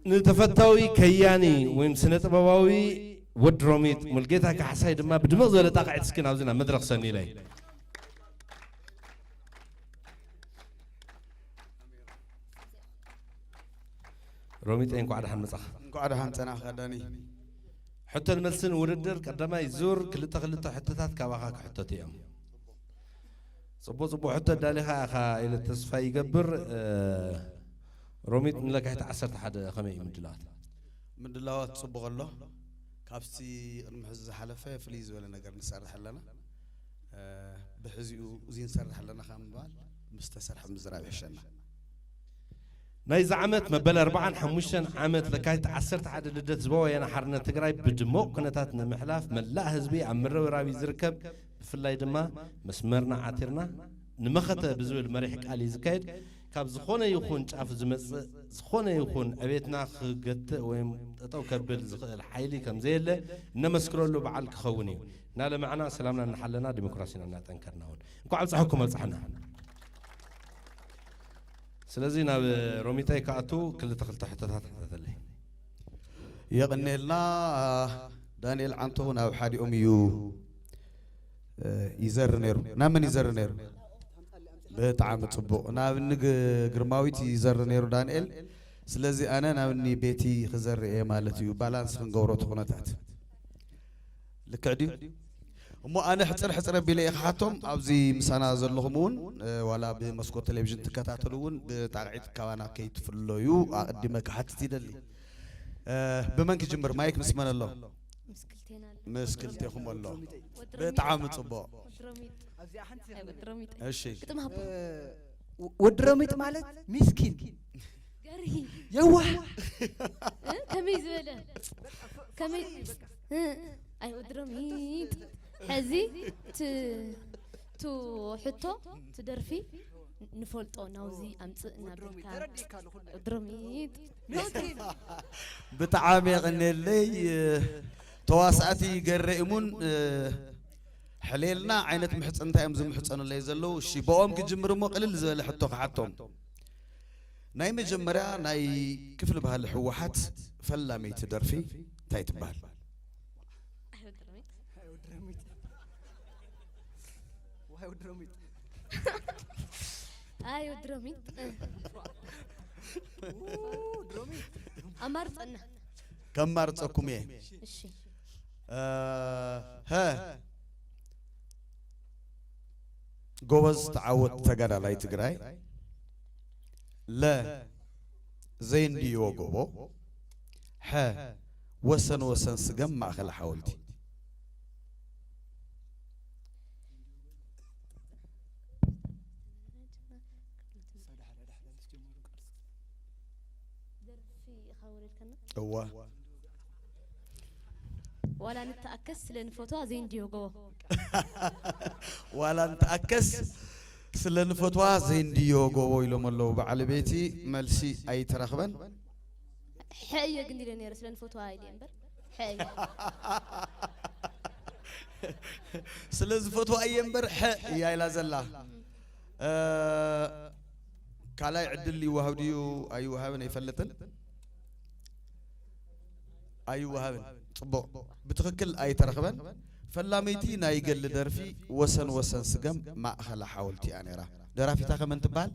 ንተፈታዊ ከያኒ ወይም ስነ ጥበባዊ ወዲ ሮሚጥ ሙልጌታ ካሕሳይ ድማ ብድምቕ ዝበለ ጣቕዒት እስኪ ናብዚ ናብ መድረኽ ሰኒለይ። ሮሚጠይ እንኳዕ ደሓን መጻኻ። እንኳዕ ደሓን ጸናሕካ ዳኒ። ሕቶን መልስን ውድድር ቀዳማይ ዙር ክልተ ክልተ ሕቶታት ካባኻ ክሕተቱ እዮም። ጽቡቕ ጽቡቕ ሕቶ ኣዳሊኻ ኢኻ ኢለ ተስፋ ይገብር። እ፣ ሮሚጥ ንለካቲት ዓሰርተ ሓደ ከመይ እዩ ምድላዋት? ምድላዋት ጽቡቕ ኣሎ። ካብቲ ቅድሚ ሕዚ ዝሓለፈ ፍልይ ዝበለ ነገር ንሰርሕ ኣለና። እ፣ ብሕዚኡ እዚ ንሰርሕ ኣለና ካብ ምባል ምስ ተሰርሐ ምዝራብ ይሕሸና። ናይዚ ዓመት መበል ኣርባዓን ሓሙሽተን ዓመት ለካቲት ዓሰርተ ሓደ ልደት ህዝባዊ ወያነ ሓርነት ትግራይ ብድሙቕ ኩነታት ንምሕላፍ መላእ ህዝቢ ኣብ ምርብራብ እዩ ዝርከብ። ብፍላይ ድማ መስመርና ዓቲርና ንመኸተ ብዝብል መሪሕ ቃል እዩ ዝካየድ። ካብ ዝኾነ ይኹን ጫፍ ዝመጽእ ዝኾነ ይኹን ዕቤትና ክገትእ ወይ ጠጠው ከብል ዝኽእል ሓይሊ ከም ዘየለ እነመስክረሉ በዓል ክኸውን እዩ። እናለማዕና ሰላምና እናሓለና ዲሞክራሲና እናጠንከርና እውን እንኳዕ ኣብፀሐኩም ኣብፀሐና። ስለዚ ናብ ሮሚጠይ ክኣቱ ክልተ ክልተ ሕቶታት ሕተተለይ። የቐኔልና። ዳንኤል ዓንቶ ናብ ሓዲኦም እዩ፣ እ፣ ይዘሪ ነይሩ። ናብ መን ይዘሪ ነይሩ? ብጣዕሚ ጽቡቕ። ናብ እኒ ግ-፣ ግርማዊት ይዘሪ ነይሩ ዳንኤል። ስለዚ ኣነ ናብ እኒ ቤቲ ክዘሪ እየ ማለት እዩ። ባላንስ ክንገብሮ እቲ ኩነታት። ልክዕ ድዩ? እሞ ኣነ ሕጽር ሕጽር ኣቢለ እየ ክሓቶም። ኣብዚ ምሳና ዘለኹም እውን፣ እ፣ ዋላ ብመስኮት ቴሌቪዥን ትከታተሉ እውን ብጣቕዒት ካባና ከይትፍለዩ ኣቐዲመ ክሓትት ይደሊ። እ፣ ብመን ክጅምር? ማይክ ምስ መን ኣሎ? ምስ ክልቴና ኣሎ። ምስ ክልቴኹም ኣሎ። ወዲ ሮሚጥ። ብጣዕሚ ጽቡቕ። ወዲ ሮሚጥ። ኣብዚኣ ሓንቲ ኣይ፣ ወዲ ሮሚጥ። እሺ። ግጥም ሃቦ። እ፣ ወዲ ሮሚጥ ማለት ሚስኪን። ገርሂ። የዋህ። እ፣ ከመይ ዝበለ? ከመይ? እ፣ ኣይ፣ ወዲ ሮሚጥ። ሕዚ ት-፣ ቱ ሕቶ፣ ቱ ደርፊ ንፈልጦ ናውዚ ኣምጽእ እናበልካ። ወዲ ሮሚጥ። ሚስኪን። ብጣዕሚ የቐንየለይ። ተዋሳእቲ ገሬ እሙን፣ እ፣ ሕሌልና ዓይነት ምሕጽንታ እዮም ዝምሕጸኑለይ ዘለዉ። እሺ፣ ብኦም ክጅምር እሞ ቅልል ዝበለ ሕቶ ክሓቶም። ናይ መጀመርያ ናይ ክፍሊ ባህሊ ህወሓት ፈላመይቲ ደርፊ እንታይ ትበሃል? ኣይ ወዲ ሮሚጥ። ኣይ ወዲ ሮሚጥ። ዋይ ወዲ ሮሚጥ። ኣይ ወዲ ሮሚጥ። ኡ፣ ድሮሚጥ። ኣማርጸና። ከማርጸኩም እየ። እሺ። እ፣ ሀ፣ ጎበዝ ተዓወት ተጋዳላይ ትግራይ። ለ፣ ዘይንድዮ ጎቦ። ሐ፣ ወሰን ወሰን ስገም ማእኸል ሓወልቲ። ደርፊ ኢኻ ወሪድካና? እዋ። ዋላ ንተኣከስ ስለ ንፈትዋ ዘይንድዮ ጎቦ። ዋላ ንተኣከስ ስለ ንፈትዋ ዘይንድዮ ጎቦ ኢሎም ኣለዉ በዓል ቤቲ። መልሲ ኣይተረኽበን። ሕእ እየ ግን ኢለ ነይረ፣ ስለ ንፈትዋ ኢለ እምበር። ሕእ እየ። ስለ ዝፈትዋ እየ እምበር ሕእ እያ ኢላ ዘላ። እ፣ ካልኣይ ዕድል ይወሃብ ድዩ ኣይወሃብን ኣይፈልጥን። ኣይወሃብን። ጽቡቕ። ብትኽክል ኣይተረኽበን። ፈላመይቲ ናይ ገሊ ደርፊ ወሰን ወሰን ስገም ማእኸላ ሓወልቲ እያ ነይራ። ደራፊታ ከመን ትበሃል?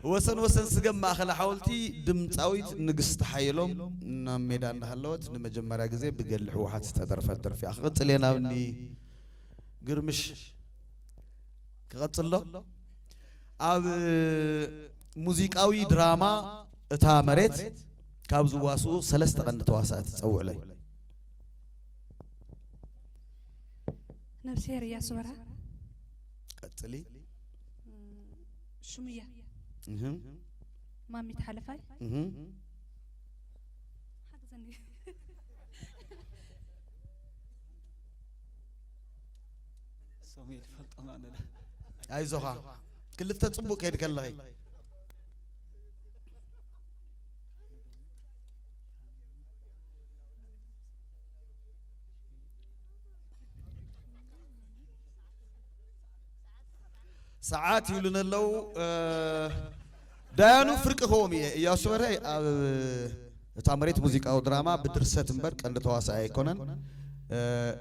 ወሰን ወሰን ስገም ማእኸላ ሓወልቲ ድምፃዊት ንግስቲ ሓየሎም ናብ ሜዳ እናሃለወት ንመጀመርያ ግዜ ብገሊ ህወሓት ዝተደርፈት ደርፊ እያ። ክቕጽል እየ ናብ እኒ ግርምሽ። ክቐጽል ዶ? ኣብ ሙዚቃዊ ድራማ እታ መሬት ካብ ዝዋስኡ ሰለስተ ቀንዲ ተዋሳእቲ ጸውዕለይ። ነብስሄር እያሱ በርሀ። ቀጽሊ። ሹምያ። እህ። ማሚት ሓለፋይ። እህ። ሓግዘኒ። ሶሜል ፈልጦም ኣነለ። ኣይዞኻ፣ ክልተ ጽቡቕ ከይድ ከለኺ። ሰዓት ይብሉኒ ኣለዉ። እ፣ ዳያኑ ፍርቂ ክዎም እየ። እያሱ በርሀ ኣብ እታ መሬት ሙዚቃዊ ድራማ ብድርሰት እምበር ቀንዲ ተዋሳኢ ኣይኮነን። እ፣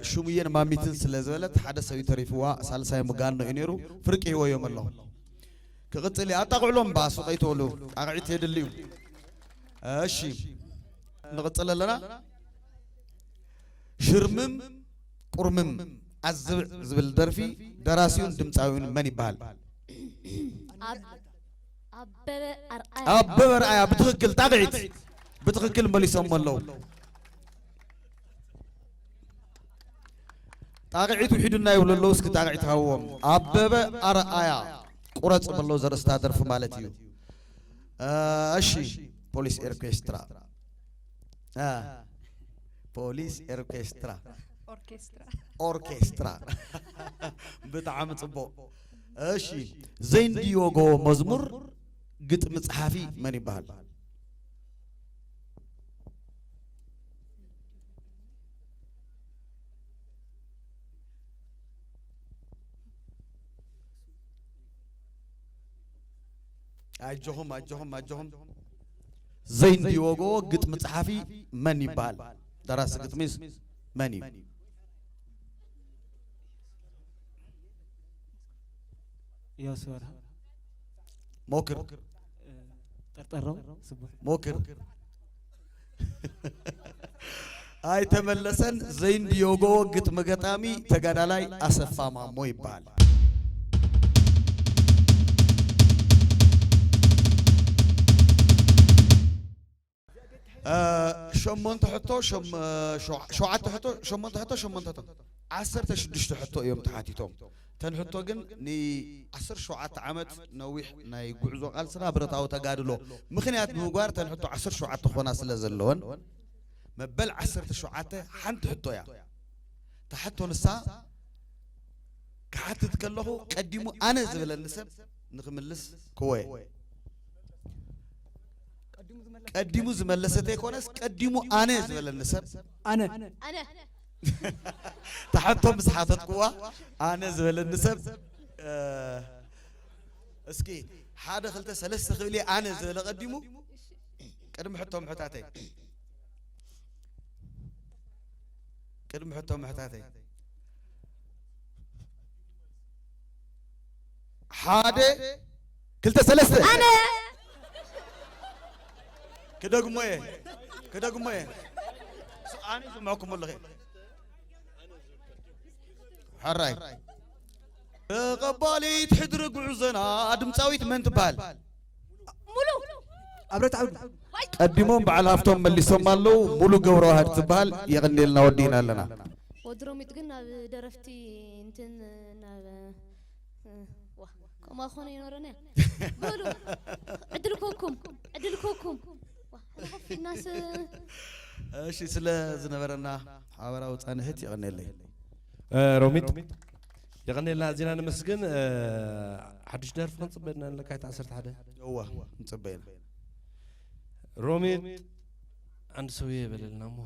ሽሙየን ማሚትን ስለ ዝበለት ሓደ ሰብ እዩ ተሪፍዋ፣ ሳልሳይ ምጋኖ እዩ ነይሩ። ፍርቂ ሂወዮም ኣለኹ። ክቕጽል እየ። ኣጣቕዕሎም እባ፣ ሱቕ ኣይትበሉ። ጣቕዒት የድሊ እዩ። እሺ፣ ንቕጽል ኣለና። ሽርምም ቁርምም ኣዝብዕ ዝብል ደርፊ ደራሲውን ድምፃዊውን መን ይበሃል? ኣብ- ኣበበ ኣርኣያ። ኣበበ ኣርኣያ። ብትኽክል ጣቕዒት፣ ብትኽክል መሊሶም ኣለዉ። ጣቕዒት ውሒዱና ይብሉ ኣለዉ። እስኪ ጣቕዒት ሃብዎም። ኣበበ ኣርኣያ ቁረጽ በሎ ዘርእስታ ደርፊ ማለት እዩ። እ፣ እሺ፣ ፖሊስ ኦርኬስትራ። እ፣ ፖሊስ ኦርኬስትራ። ኦርኬስትራ። ኦርኬስትራ። ብጣዕሚ ጽቡቕ። እሺ፣ ዘይንድዮጎ መዝሙር ግጥሚ ጸሓፊ መን ይበሃል? ኣጆኹም ኣጆኹም ኣጆኹም። ዘይንድዮጎ ግጥሚ ጸሓፊ መን ይበሃል? ደራሲ ግጥሚስ መን እዩ? እያሱ በርሀ። ሞክር ጠርጠሮ ስቡሕ። ሞክር። ኣይተመለሰን። ዘይንድዮጎ ግጥሚ ገጣሚ ተጋዳላይ ኣሰፋ ማሞ ይበሃል። እ፣ ሸሞንተ ሕቶ ሸም- ሸው- ሸውዓተ ሕቶ ሸሞንተ ሕቶ ሸሞንተ ሕቶ ዓሰርተ ሽዱሽተ ሕቶ እዮም ተሓቲቶም። ተን ሕቶ ግን ንዓሰርተ ሸውዓተ ዓመት ነዊሕ ናይ ጉዕዞ ቃልስና ብረታዊ ተጋድሎ ምኽንያት ብምግባር ተን ሕቶ ዓሰርተ ሸውዓተ ክኾና ስለ ዘለወን መበል ዓሰርተ ሸውዓተ ሓንቲ ሕቶ እያ። እታ ሕቶ ንሳ ክሓትት ከለኹ ቀዲሙ ኣነ ዝበለኒ ሰብ ንኽምልስ ክወ ቀዲሙ ዝመለሰ ተይኮነስ ቀዲሙ ኣነ ዝበለኒ ሰብ ኣነ ኣነ እታ ሕቶ ምስ ሓተትኩዋ ኣነ ዝበለኒ ሰብ እ፣ እስኪ ሓደ ክልተ ሰለስተ ክብል እየ ኣነ ዝበለ ቀዲሙ ቅድሚ ሕቶ ምሕታተይ ቅድሚ ሕቶ ምሕታተይ ሓደ ክልተ ሰለስተ ኣነ ክደግሞ እየ ክደግሞ እየ ኣነ ይስምዐኩም ኣለኹ ሕራይ ተቐባሊት ሕድሪ ጉዕዞና ድምፃዊት መን ትበሃል? ሙሉ ኣብረት ዓውዲ ቀዲሞም በዓል ሃፍቶም መሊሶም ኣለዉ። ሙሉ ገብረዋህድ ትበሃል። የቐንየልና ወዲእና ኣለና። ወዲ ሮሚጥ ግን ናብ ደረፍቲ እንትን ናብ ዋ ከምኣ ኮነ ይኖረና በሉ ዕድል ኮኩም ዕድል ኮኩም ዋ ኮፊናስ እሺ ስለ ዝነበረና ሓበራዊ ፃንሒት የቐንየለይ። ሮሚጥ የቐንየልና ኣዚና ነመስግን። ሓድሽ ደርፊ ክንፅበ ድና ንለካይት ዓሰርተ ሓደ እዋ ንፅበ ኢና። ሮሚጥ አንድ ሰውዬ በለልና እሞ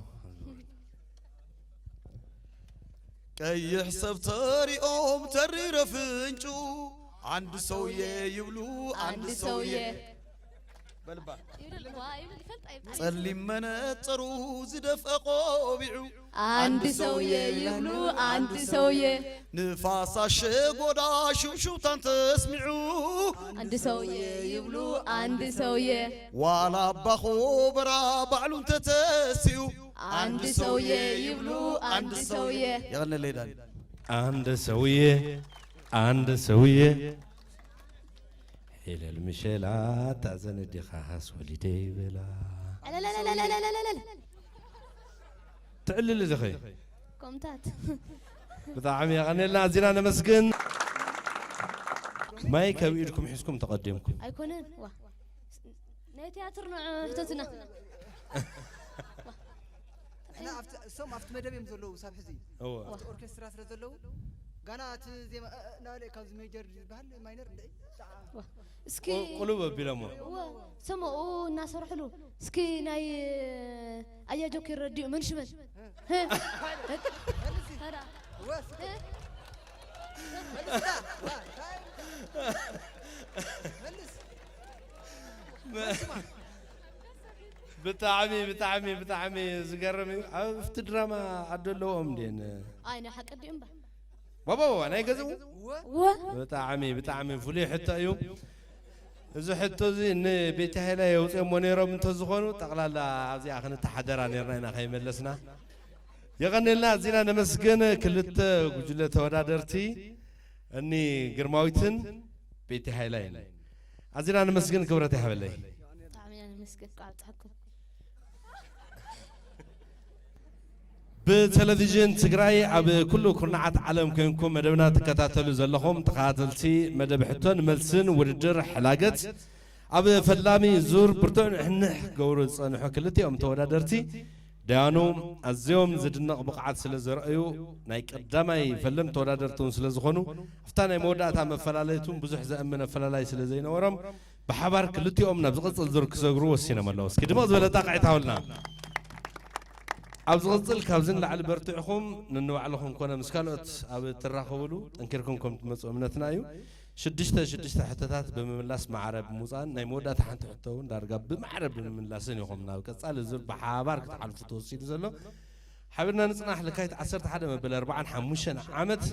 ቀይሕ ሰብ ተሪኦም ተሪረ ፍንጩ አንድ ሰውዬ ይብሉ አንድ ሰውዬ በልባ ጸሊም መነጸሩ ዝደፍአ ቆቢዑ አንድ ሰውዬ ይብሉ አንድ ሰውዬ ንፋስ ኣሸጎዳ ሽውሽውታን ተስሚዑ አንድ ሰውዬ ይብሉ አንድ ሰውዬ ዋላ ኣባ ኾበራ ባዕሉ እንተተሲኡ አንድ ሰውዬ ይብሉ አንድ ሰውዬ የቐነለይ ዳኒ አንድ ሰውዬ አንድ ሰውዬ ሄለል ምሸላ ታዘነ ዲኻስ ወሊደ ይበላ ኣለለለለለለለለ ትዕልል እዚ ኸይ ኮምታት ብጣዕሚ የቐንየልና ኣዚና ነመስግን ማይክ ኣብ ኢድኩም ሒዝኩም ተቐዲምኩም ኣይኮነን ዋ ናይ ቲያትር ንዑ ሕተትና ንሕና ኣብቲ- እሶም ኣብቲ መደብ እዮም ዘለዉ ሳብ ሕዚ እወ ኣብቲ ኦርኬስትራ ስለ ዘለዉ ጋና እቲ ዜማ እ- እ- እናበለ ካብዚ ሜጀር ዝበሃል ማይነር እንደ እስኪ ቁ- ቁሉብ ኣቢሎሞ እወ ሰምኡ እናሰርሕሉ እስኪ ናይ ኣያ ጆኪር ረዲኡ መንሽመን ብጣዕሚ ብጣዕሚ ብጣዕሚ ዝገርም እዩ። ኣብቲ ድራማ ኣዶ ኣለዎም ድን? ኣይ ናይ ሓቂ ድዩ እምበር? ባባ ናይ ገዝኡ ወ ብጣዕሚ ብጣዕሚ ፍሉይ ሕቶ እዩ። እዚ ሕቶ እዚ ንቤቲ ሃይላ የውፅኦሞ ነይሮም እንተዝኾኑ ጠቕላላ ኣብዚኣ ክንተሓደራ ነርና ኢና ከይመለስና። የቐንልና ኣዚና ነመስግን ክልተ ጉጅለ ተወዳደርቲ እኒ ግርማዊትን ቤቲ ሃይላይን ኣዚና ነመስግን ክብረት ይሃበለይ። ብጣዕሚ ኢና ነመስግን። እንኳዕ ኣብፀሐኩም። ብቴሌቪዥን ትግራይ ኣብ ኩሉ ኩርናዓት ዓለም ኮይንኩም መደብና ትከታተሉ ዘለኹም ተኸታተልቲ መደብ ሕቶን መልስን ውድድር ሕላገት ኣብ ፈላሚ ዙር ብርቱዕ ንሕንሕ ክገብሩ ዝጸንሑ ክልቲኦም ተወዳደርቲ ደያኑ ኣዝዮም ዝድነቕ ብቕዓት ስለ ዘርአዩ ናይ ቀዳማይ ፈለም ተወዳደርቲ እውን ስለ ዝኾኑ ኣብታ ናይ መወዳእታ መፈላለይቱን ብዙሕ ዘእምን ኣፈላላይ ስለ ዘይነበሮም ብሓባር ክልቲኦም ናብ ዝቕጽል ዙር ክሰግሩ ወሲኖም ኣለዉ። እስኪ ድምቕ ዝበለ ጣቕዒት ሃውልና። ኣብ ዝቕጽል ካብዚ ንላዕሊ በርቲዕኹም ንንባዕልኹም ኮነ ምስ ካልኦት ኣብ እትራኸብሉ ጠንኪርኩም ከም ትመጽኡ እምነትና እዩ። ሽዱሽተ ሽዱሽተ ሕቶታት ብምምላስ ማዕረ ብምውጻእን ናይ መወዳእታ ሓንቲ ሕቶ እውን ዳርጋ ብማዕረ ብምምላስን ኢኹም ናብ ቀጻሊ ዙር ብሓባር ክትሓልፉ ተወሲኑ ዘሎ። ሓቢርና ንጽናሕ ለካቲት ዓሰርተ ሓደ መበል ኣርብዓን ሓሙሽተን ዓመት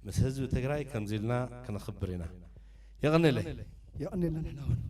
ምስ ህዝቢ ትግራይ ከምዚ ኢልና ክነኽብር ኢና። የቐንየለይ። የቐንየልና ንሕና እውን።